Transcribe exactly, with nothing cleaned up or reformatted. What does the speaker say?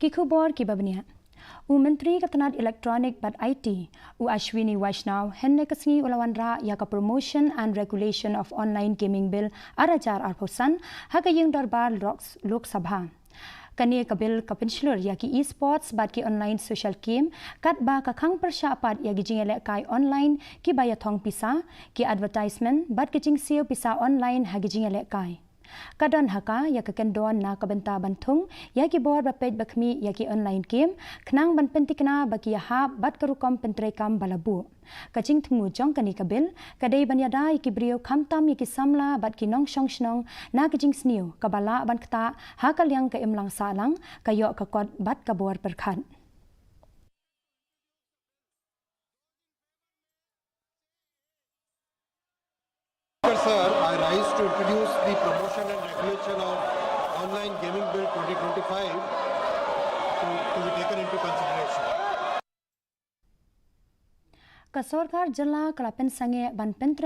Ki khubor kiba bniah. U Myntri ka tnad Electronic bad I T, u Ashwini Vaishnaw, hynne ka sngi u la wanrah ïa ka Promotion and Regulation of Online Gaming Bill ar hajar arphew san ha ka ïing dorbar Lok, Lok Sabha. Kane ka bill ka pynshlur ïa ki e-sports bad ki online social game, katba ka khang pyrshah pat ïa ki jingïalehkai online kiba ïathong pisa, ki advertisement bad ki jingsiew pisa online ha ki jingïalehkai. Ka don ha ka ïa ka kyndon na ka bynta ban thung ïa ki bor ba peit ba khmih ïa ki online game, khnang ban pynthikna ba ki ïahap bad ka rukom pyntreikam ba la buh. Ka jingthmu jong kane ka bill ka dei ban ïada ïa ki briew khamtam ïa ki samla bad ki nongshong shnong na ka jingsniew kaba lah ban ktah ha ka liang ka imlang sahlang, ka ïoh ka kot bad ka bor pyrkhat. Sir, I rise to introduce the Promotion and Regulation of Online Gaming Bill twenty twenty-five to, to be taken into consideration. Ka sorkar jylla ka la pynsangeh ban pyntrei